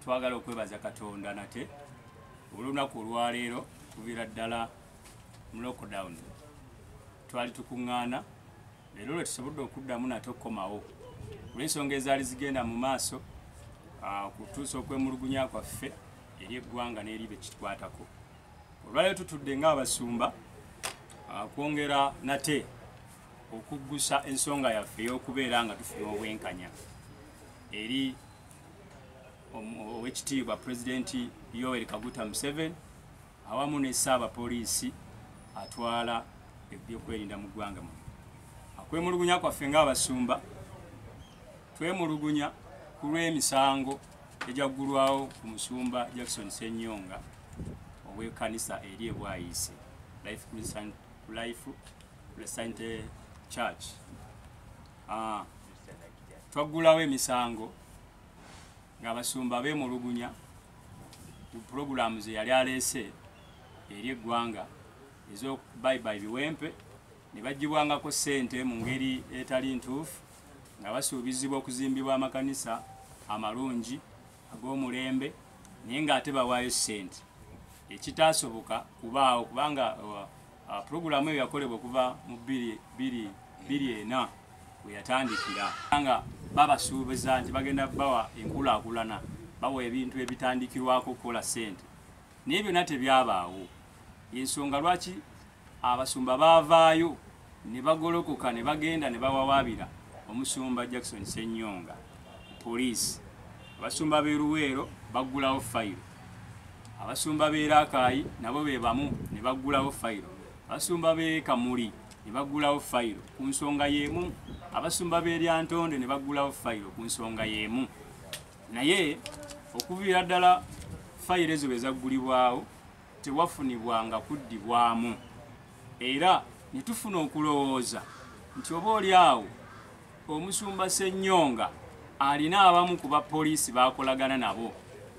Twagala okwebaza Katonda nate olunaku olwaleero kuviira ddala mu lockdown twali tukuŋŋaana, leero lwe tusobodde okuddamu nate okukomawo olw'ensonga ezaali zigenda mu maaso okutuusa okwemulugunya kwaffe eri eggwanga n'eri be kikwatako. Olwaleero tutudde ng'abasumba kwongera nate okuggusa ensonga yaffe ey'okubeera nga tufuna obwenkanya eri owekitiibwa Pulezidenti Yoweri Kaguta Museveni awamu ne Ssaabapoliisi atwala ebyokwerinda mu ggwanga muno. Okwemulugunya kwaffe ng'abasumba twemulugunya ku lw'emisango egyaggulwawo ku musumba Jackson Ssenyonga ow'ekkanisa eri e Bwayiise Life Christian Church. Twaggulawo emisango ng'abasumba beemulugunya ku pulogulaamu ze yali aleese eri eggwanga ez'okubayibayi biwempe ne baggyibwangako ssente mu ngeri etali ntuufu nga basuubizibwa okuzimbibwa amakanisa amalungi ag'omulembe naye ng'ate bawaayo ssente ekitaasoboka kubaawo kubanga pulogulaamu eyo yakolebwa okuva mu 2004 we yatandikira nga babasuubiza nti bagenda bawa enkulaakulana, bawa ebintu ebitandikirwako okukola ssente, naye byonna tebyabaawo. Ensonga lwaki abasumba baavaayo ne bagolokoka ne bagenda ne bawawaabira omusumba Jackson Ssenyonga poliisi. Abasumba b'e Luweero baggulawo fayiro, abasumba b'e Rakai nabo be bamu ne baggulawo fayiro, abasumba b'e Kamuli ne baggulawo fayiro ku nsonga y'emu, abasumba b'e Lyantonde ne baggulawo fayiro ku nsonga y'emu. Naye okuviira ddala fayiro ezo bwe zaggulibwawo tewafunibwanga kuddibwamu, era ne tufuna okulowooza nti oba oli awo omusumba Ssenyonga alina abamu ku bapoliisi baakolagana nabo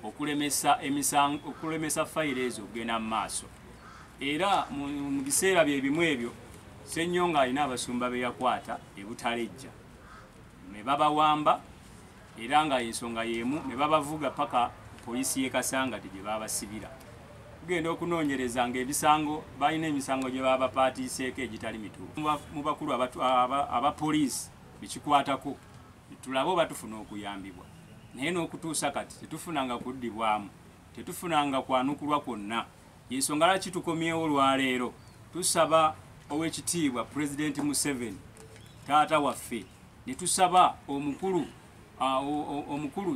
okulemesa emisango, okulemesa fayiro ezo okugenda mu maaso. Era mu biseera bye bimu ebyo Ssenyonga alina abasumba be yakwata e Butalejja ne babawamba, era nga ensonga y'emu ne babavuga paka poliisi y'e Kasangati gye babasibira. Tugenda okunoonyereza ng'ebisango balina emisango gye babapaatiiseeko egitali mituufu. Mu bakulu abapoliisi bekikwatako tulabe oba tufuna okuyambibwa, naye n'okutuusa kati tetufunanga kuddibwamu, tetufunanga kwanukulwa kwonna. Ensonga lwaki tukomyewo olwaleero, tusaba owekitiibwa Pulezidenti Museveni taata waffe, ne tusaba omukulu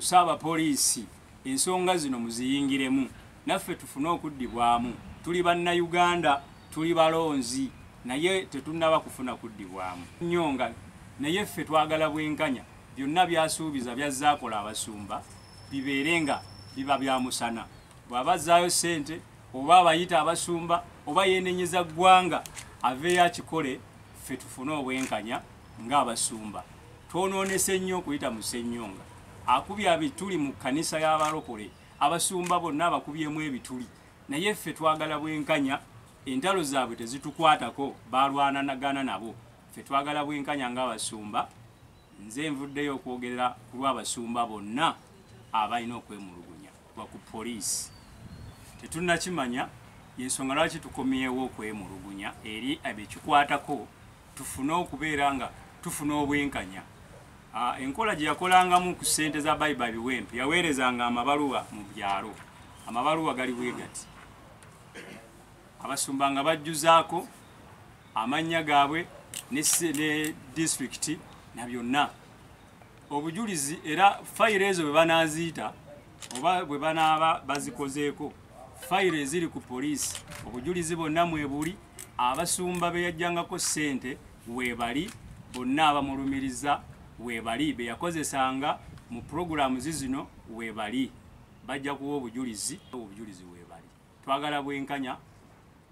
Ssaabapoliisi ensonga zino muziyingiremu naffe tufune okuddibwamu. Tuli bannayuganda, tuli balonzi, naye tetunnaba kufuna kuddibwamu Nnyonga, naye ffe twagala bwenkanya. Byonna byasuubiza byazaakola abasumba bibeere nga biba bya musana. Bw'aba azzaayo ssente oba abayita abasumba oba yeenenyeza ggwanga aveeyo akikole, ffe tufune obwenkanya ng'abasumba. Twonoonese nnyo okuyita mu Ssenyonga, akubye ebituli mu kkanisa y'abalokole, abasumba bonna abakubyemu ebituli, naye ffe twagala bwenkanya. Entalo zaabwe tezitukwatako, balwananagana nabo, ffe twagala bwenkanya ng'abasumba. Nze nvuddeyo okwogerera ku lw'abasumba bonna abalina okwemulugunya ku poliisi. Tetunnakimanya, y'ensonga lwaki tukomyewo okwemulugunya eri abekikwatako tufune okubeera nga tufuna obwenkanya. Enkola gye yakolangamu ku ssente za Bayibayi Biwempe, yaweerezanga amabaluwa mu byalo. Amabaluwa gali bwe gati, abasumba nga bajjuzaako amannya gaabwe ne disitulikiti na byonna obujulizi. Era fayiro ezo bwe banaaziita oba bwe banaaba bazikozeeko, fayiro eziri ku poliisi obujulizi bwonna mwebuli, abasumba be yajjangako ssente weebali, bonna abamulumiriza weebali, be yakozesanga mu pulogulaamu zino weebali, bajja kuwa obujulizi, obujulizi weebali. Twagala bwenkanya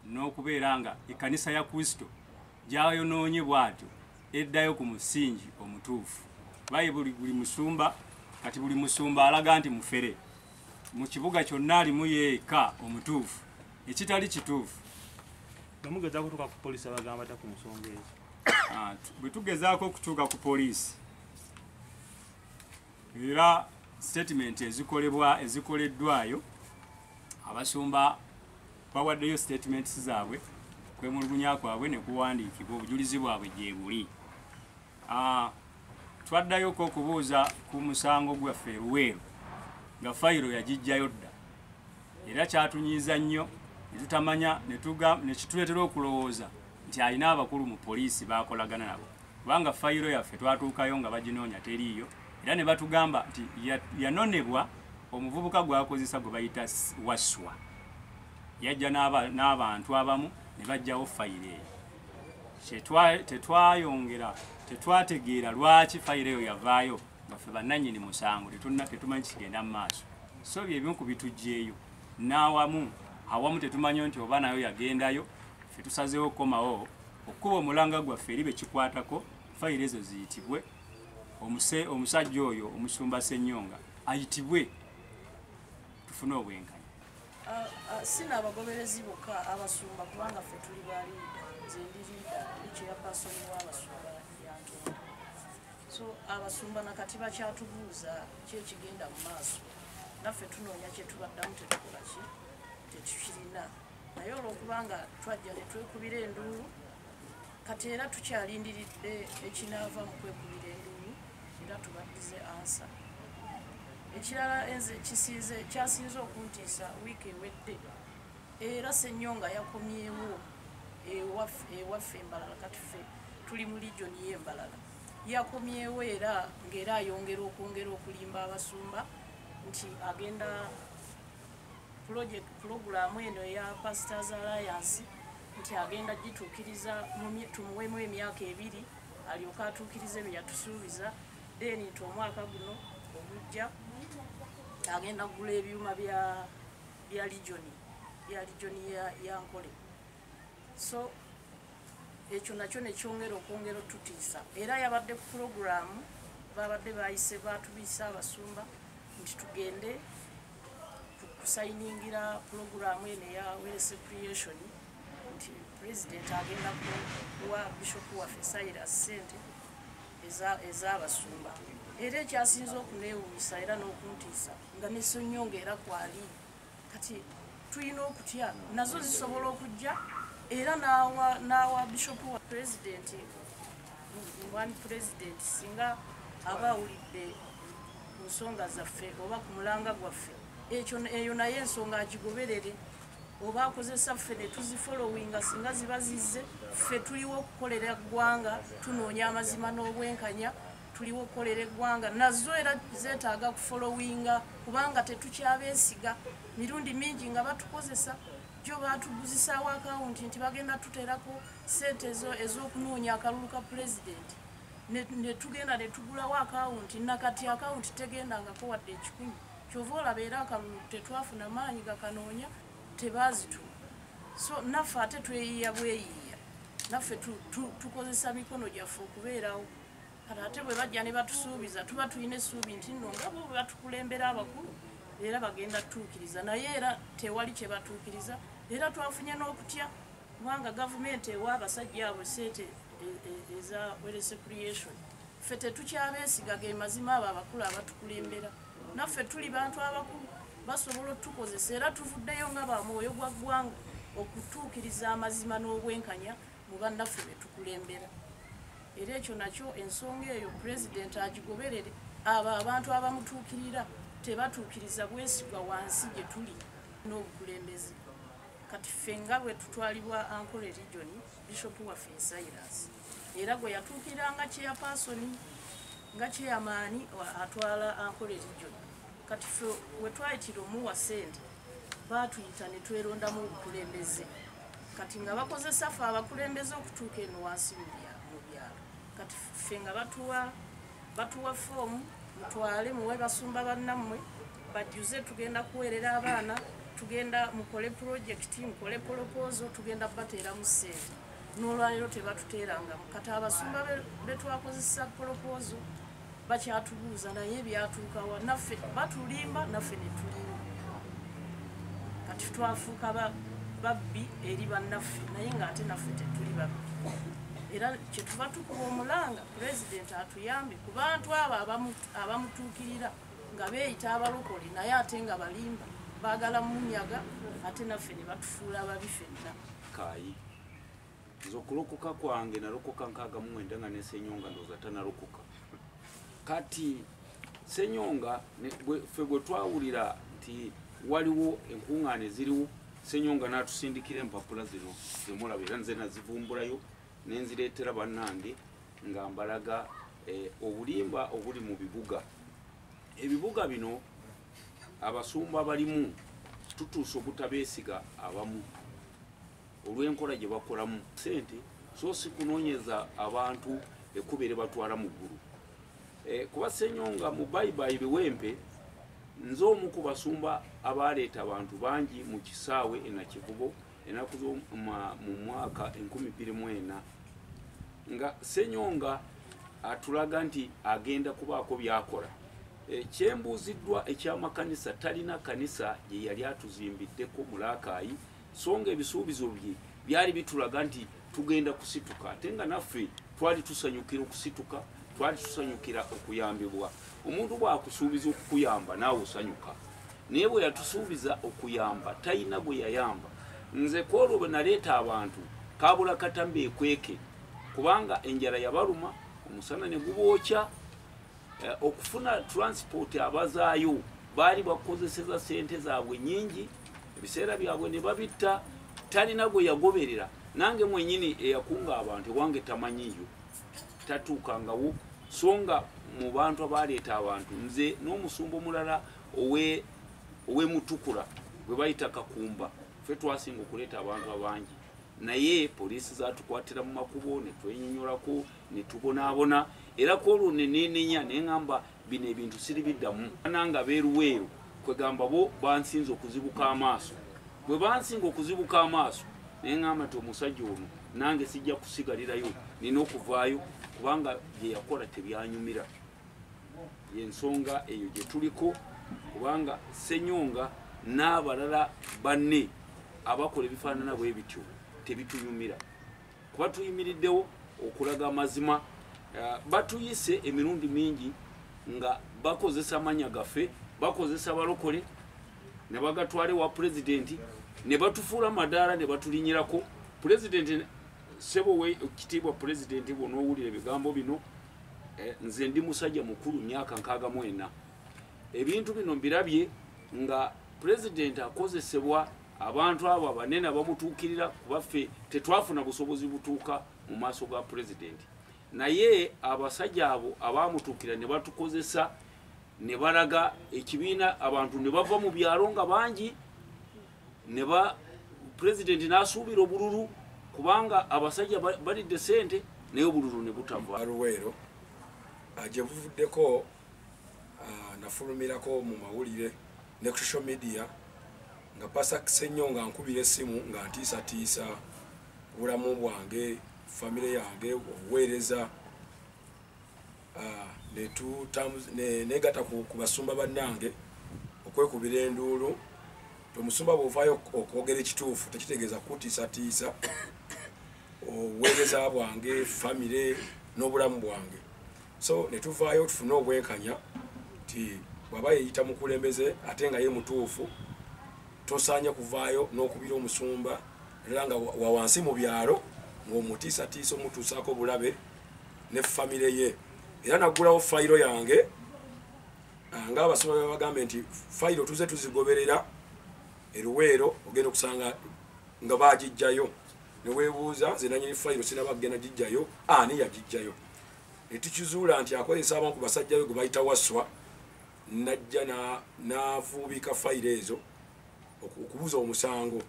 n'okubeera nga ekkanisa ya Kristo gy'ayonoonye bw'atyo eddayo ku musingi omutuufu. Bayi buli musumba kati buli musumba alaga nti mufere mu kibuga kyonna alimu yeeka omutuufu, ekitali kituufu. Bwe mugezaako okutuuka ku poliisi abagamba ta ku nsonga ezo? Bwe tugezaako okutuuka ku poliisi era Statement ezikolebwa ezikoleddwayo, abasumba bawaddeyo statements zaabwe, kwemulugunya kwabwe ne kuwandiikibwa, obujulizi bwabwe gye buli. Twaddayoko okubuuza ku musango gwaffe Luweero nga fayiro yagijjayo dda, era kyatunyiiza nnyo ne tutamanya, ne kituleetera okulowooza nti alina abakulu mu poliisi baakolagana nabo, kubanga fayiro yaffe twatuukayo nga baginoonya teriiyo, era ne batugamba nti yanonebwa omuvubuka gw'akozesa gwe bayita Wasswa. Yajja n'abantu abamu ne bajjawo fayiro eyo. Tetwayongera, tetwategeera lwaki fayiro eyo yavaayo nga ffe bannannyini musango tetumanyi kigenda mu maaso. So bye bimu ku bitujjeeyo. N'awamu awamu tetumanyi nti oba nayo yagendayo. Ffe tusazeewo okukomawo okukuba omulanga gwaffe eri be kikwatako, fayiro ezo ziyitibwe, omusajja oyo omusumba Ssenyonga ayitibwe, tufune obwenkanya. Sina abagoberezi bokka abasumba, kubanga ffe tuli ba leader. Nze ndi leader, ndi chairperson w'abasumba yantonda. So abasumba nakati bakyatubuuza ki ekigenda mu maaso, naffe tunoonya kye tubaddamu, tetukola ki, tetukirina. Naye olwokubanga twajja ne twekubira enduulu, kati era tukyalindiridde ekinaava mu kwekubira enduulu, era tubaddize answer. Ekirala enze kyasinze okuntiisa wiiki ewedde, era Ssenyonga yakomyewo ewaffe Embalala. Kati ffe tuli mu region y'Embalala. Yakomyewo era ng'era ayongera okwongera okulimba abasumba nti agenda project pulogulaamu eno eya Pastors Alliance, nti agenda gituukiriza, tumuweemu emyaka 2 alyoke atuukirize bye yatusuubiza. Then nti omwaka guno ogujja agenda kugula ebyuma bya region ya Nkole. So ekyo nakyo nekyongera okwongera otutiisa. Era yabadde ku pulogulaamu, babadde bayise, batubise abasumba nti tugende kusayiningira pulogulaamu eno eya wealth creation, nti pulezidenti agenda kuwa bishopu waffe Silas sente ez'abasumba. Era ekyasinze okuneewuunyisa era n'okuntiisa nga ne Ssenyonga era kwali. Kati tulina okutya nazo zisobola okujja era n'awa bishopu wa pulezidenti. Mwami pulezidenti singa aba awulidde ku nsonga zaffe oba ku mulanga gwaffe, ekyo eyo naye ensonga agigoberere, oba akozesa ffe ne tuzifollowinga. Singa ziba zizze, ffe tuliwo okukolera eggwanga, tunoonya amazima n'obwenkanya, tuliwo okukolera eggwanga. Nazo era zeetaaga kufollowinga, kubanga tetukyabeesiga. Mirundi mingi nga batukozesa, jo batuguzisaawo akawunti nti bagenda tuteerako sente ez'okunoonya akalulu ka pulezidenti, ne tugenda ne tugulawo akawunti. Nakati akawunti tegendangako wadde 100. Kyova olaba era akalulu tetwafuna maanyi gakanoonya, tebaazituwa. So naffe ate tweyiiya bweyiiya, naffe tukozesa mikono gyaffe okubeerawo. Kati ate bwe bajja ne batusuubiza, tuba tulina essuubi nti nno nga bo bwe batukulembera abakulu era bagenda tutuukiriza, naye era tewali kye batuukiriza. Era twafunye n'okutya kubanga gavumenti ewa abasajja abo sente eza wealth creation. Ffe tetukyabeesiga, ge mazima. Abo abakulu abatukulembera, naffe tuli bantu abakulu, basobola otukozesa. Era tuvuddeyo nga bamwoyo gwa ggwanga okutuukiriza amazima n'obwenkanya mu bannaffe be tukulembera. Era ekyo nakyo ensonga eyo pulezidenti agigoberere. Abo abantu abamutuukirira tebatuukiriza bwesigwa wansi gye tuli n'obukulembeze. Kati ffe nga bwe tutwalibwa Ankole region, bishopu waffe Silas era gwe yatuukirira nga chairperson, nga chairman atwala Ankole region. Kati ffe we twayitira omuwa sente, baatuyita ne twerondamu obukulembeze. Kati nga bakozesa ffe abakulembeze okutuuka eno wansi mu byalo. Kati ffe nga batuwa foomu, mutwale muwe basumba bannammwe bajjuze, tugenda kuweerera abaana, tugenda mukole pulojekiti, mukole proposal, tugenda bateeramu ssente. N'olwaleero tebatuteerangamu. Kati abasumba betwakozesa proposal bakyatubuuza naye byatuukawa. Naffe batulimba, naffe ne tulimba. Kati twafuuka babbi eri bannaffe, naye ng'ate naffe tetuli babbi. Era kyetuva tukuba omulanga, pulezidenti atuyambe ku bantu abo abamutuukirira. nga beeyita abalokole naye ate nga balimba, baagala munyaga ate naffe ne batufuula ababi ffenna. Kayi nze okulokoka kwange nalokoka 69 nga ne Ssenyonga ndowooza tanalokoka. Kati Ssenyonga ffe bwe twawulira nti waliwo enkuŋŋaana eziriwo, Ssenyonga n'atusindikira empapula zino zemulaba, era nze nazivumbulayo ne nzireetera bannange nga mbalaga obulimba obuli mu bibuga. Ebibuga bino abasumba balimu tutuuse obutabeesiga abamu olw'enkola gye bakolamu sente, so si kunoonyeza abantu ekkubo eribatwala mu ggulu. Kuba Ssenyonga mu Bayibayi Biwempe, nze omu ku basumba abaleeta abantu bangi mu kisaawe e Nakivubo ennaku mu mwaka 2004, nga Ssenyonga atulaga nti agenda kubaako by'akola. Kyembuuziddwa eky'amakanisa, talina kanisa gye yali atuzimbiddeko mu Rakai, so nga ebisuubizo bye byali bitulaga nti tugenda kusituka, ate nga naffe twali tusanyukira okusituka, twali tusanyukira okuyambibwa. Omuntu bw'akusuubiza okukuyamba naawe osanyuka, naye bwe yatusuubiza okuyamba talina gwe yayamba. Nze kwolwo bwe naleeta abantu kabula katambi ekweke, kubanga enjala yabaluma, omusana ne gubookya, okufuna transport abazaayo baali bakozeseza sente zaabwe nyingi, ebiseera byabwe ne babitta, talina gwe yagoberera. Nange mwennyini eyakunga abantu ewange tamanyiyo, tatuukangawo. So nga mu bantu abaleeta abantu nze n'omusumba omulala ow'emutukula gwe bayita Kakumba, ffe twasinga okuleeta abantu abangi, naye poliisi zaatukwatira mu makubo ne twenyonyolako ne tubonaabona. Era kwolwo ne neenenya ne ŋŋamba bino ebintu siribiddamu. Nanga beeruweeru kwegamba bo bansinze okuzibuka amaaso. Bwe bansinga okuzibuka amaaso ne ŋŋamba nti omusajja ono nange sijja kusigalirayo, nina okuvaayo kubanga bye yakola tebyanyumira. Y'ensonga eyo gye tuliko, kubanga Ssenyonga n'abalala banne abakola ebifaanana bwe bityo tebitunyumira, kuba tuyimiriddewo okulaga amazima. Batuyise emirundi mingi nga bakozesa amanya gaffe, bakozesa balokole ne bagatwala ewa pulezidenti ne batufuula madaala ne batulinyirako. Pulezidenti ssebo we kitiibwa pulezidenti bw'onoowulira ebigambo bino, nze ndi musajja mukulu myaka 64, ebintu bino mbirabye nga pulezidenti akozesebwa abantu abo abanene abamutuukirira, kuba ffe tetwafuna busobozi butuuka mu maaso ga pulezidenti, naye abasajja abo abamutuukira ne batukozesa ne balaga ekibiina, abantu ne bava mu byalo nga bangi, ne ba pulezidenti n'asuubira obululu kubanga abasajja balidde sente naye obululu ne butava. Luweero gye buvuddeko nafulumirako mu mawulire ne ku social media nga Pastor Ssenyonga nkubira essimu nga ntiisatiisa obulamu bwange, famire yange, obuweereza. Negatta ku basumba bannange okwekubira enduulu. Omusumba bw'ovaayo okwogera ekituufu tekitegeeza kutiisatiisa obuweereza bwange, famire n'obulamu bwange. So ne tuvaayo tufune obwenkanya nti bw'aba yeeyita mukulembeze ate nga ye mutuufu, tosaanye kuvaayo n'okubira omusumba era nga wa wansi mu byalo ng'omutiisatiisa omutuusaako obulabe ne famire ye. Era naggulawo fayiro yange ng'abasumba bagambe nti fayiro tuze tuzigoberera eruweero, ogenda okusanga nga baagijjayo ne weebuuza nze nannyini fayiro sinaba kugenda gijjayo, ani yagiggyayo? Ne tukizuula nti akozesa abamu ku basajja be gwe bayita Wasswa, najja n'avuubika fayiro ezo okubuza omusango.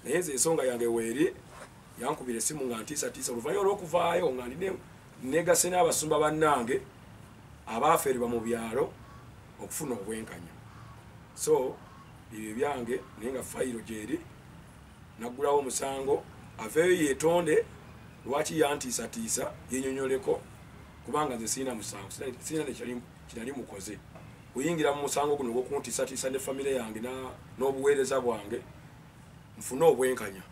Naye nze ensonga yange weeri, yankubira essimu nga ntiisatiisa. Oluvannyuma olw'okuvaayo nga negase n'abasumba bannange abaafeererwa mu byalo okufuna obwenkanya. So ebyo byange, naye nga fayiro gyeri, naggulawo omusango aveeyo yeetonde lwaki yantiisatiisa, yenyonyoleko, kubanga nze sirina musango, sirina kinali mukoze kuyingira mu musango guno ogw'okuntiisatiisa ne famire yange n'obuweereza bwange, nfune obwenkanya.